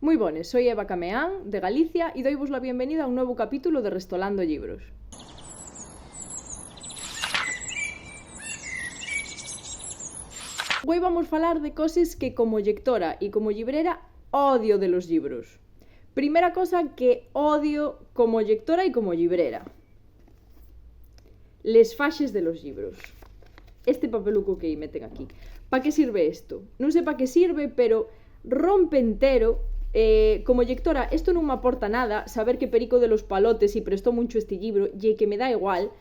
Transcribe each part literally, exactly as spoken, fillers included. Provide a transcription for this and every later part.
Mui bones, soi Eva Cameán, de Galicia, y doivos la bienvenida a un nuevu capítulo de Restolando Llibros. Güei vamos falar de coses que, como llectora y como llibrera, odio de los llibros. Primera cosa que odio como llectora y como llibrera. Les faxes de los llibros. Este papeluco que meten aquí. ¿Pa qué sirve esto? Nun sé pa qué sirve, pero rompe entero. Eh, como llectora, esto nun m'aporta nada, saber que Perico de los Palotes y prestó muncho este llibro, ye que me da igual.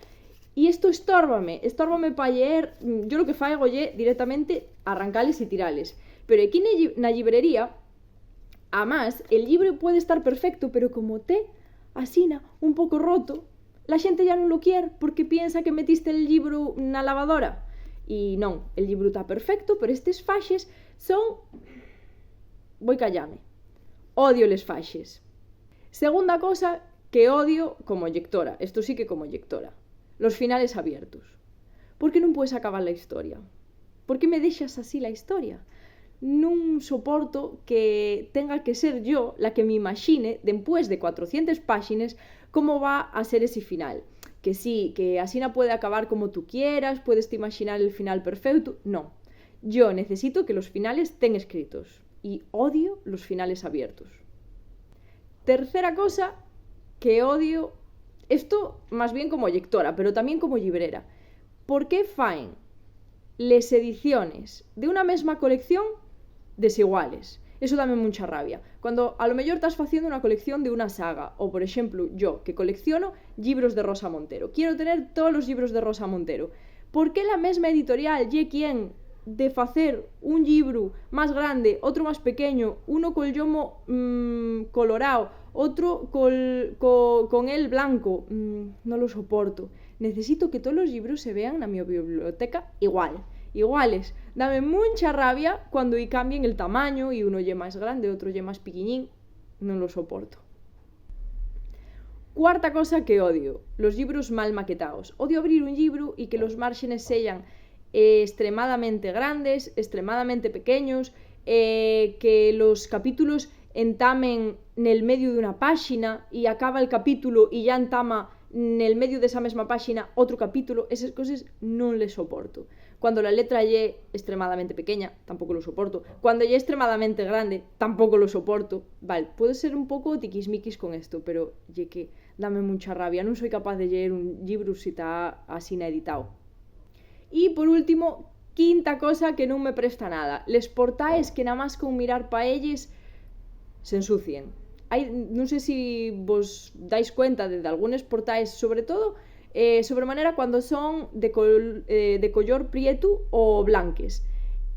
Y esto estórbame, estórbame pa lleer. Yo lo que faigo ye directamente arrancales y tirales. Pero aquí na lli-, na llibrería, amás, el llibro puede estar perfecto, pero como te asina un poco roto, la xente ya nun lo quier porque piensa que metiste el llibru na lavadora. Y non, el llibru ta perfecto, pero estes faxes son... Voi callame. Odio les faxes. Segunda cosa que odio como llectora, esto sí que como llectora, los finales abiertos. ¿Por qué nun puedes acabar la historia? ¿Por qué me dexas así la historia? Nun soporto que tenga que ser yo la que m'imaxine, dempués de cuatrocientes páxines, cómo va a ser ese final. Que sí, que asina puede acabar como tú quieras, puedes te imaxinar el final perfeutu. No. Yo necesito que los finales ten escritos. Y odio los finales abiertos. Tercera cosa que odio, esto más bien como llectora, pero tamién como llibrera. ¿Por qué faen les ediciones de una mesma colección desiguales? Eso dame muncha rabia. Cuando a lo meyor tas faciendo una colección de una saga, o, por exemplu, yo, que colecciono llibros de Rosa Montero, quiero tener todos los llibros de Rosa Montero. ¿Por qué la mesma editorial ye quien de facer un llibru más grande, otro más pequeño, uno col llomo, mm, colorao, otro col, co-, con el blanco? Mm, no lo soporto. Necesito que todos los llibros se vean na mi biblioteca igual, iguales. Dame muncha rabia cuando y cambien el tamaño y uno ye más grande, otro ye más piquiñín. Non lo soporto. Cuarta cosa que odio, los llibros mal maquetaos. Odio abrir un llibru y que los márxenes seyan, eh, estremadamente grandes, estremadamente pequeños, eh, que los capítulos entamen nel mediu d'una páxina y acaba el capítulo y ya entama nel mediu d'esa mesma páxina otru capítulo. Eses coses nun les soporto. Cuando la letra ye estremadamente pequeña, tampoco lo soporto. Cuando ye estremadamente grande, tampoco lo soporto. Val, puedo ser un poco tiquismiquis con esto, pero ye que dame muncha rabia. Nun soi capaz de lleer un llibru si ta asina editao. Y, por último, quinta cosa que nun me presta nada, les portaes que namás con mirar pa elles s'ensucien. Hai, nun sé si vos dais cuenta de, d'algunes portaes, sobre todo, eh, sobremanera cuando son de col-, eh, de collor prietu o blanques.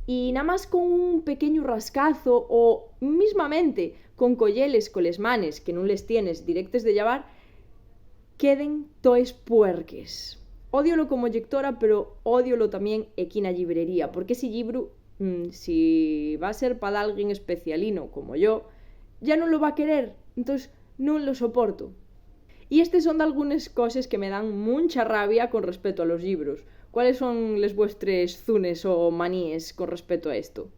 Y namás con un pequeñu rascazo o mismamente con coyeles coles manes que nun les tienes directes de llavar, queden toes puerques. Ódiolo como llectora, pero ódiolo tamién equí na llibrería, porque esi llibru, mm, si va a ser pa dalguien especialino como yo, ya nun lo va a querer, entós nun lo soporto. Y estes son dalgunes coses que me dan muncha rabia con respecto a los llibros. ¿Cuáles son les vuestres zunes o maníes con respecto a esto?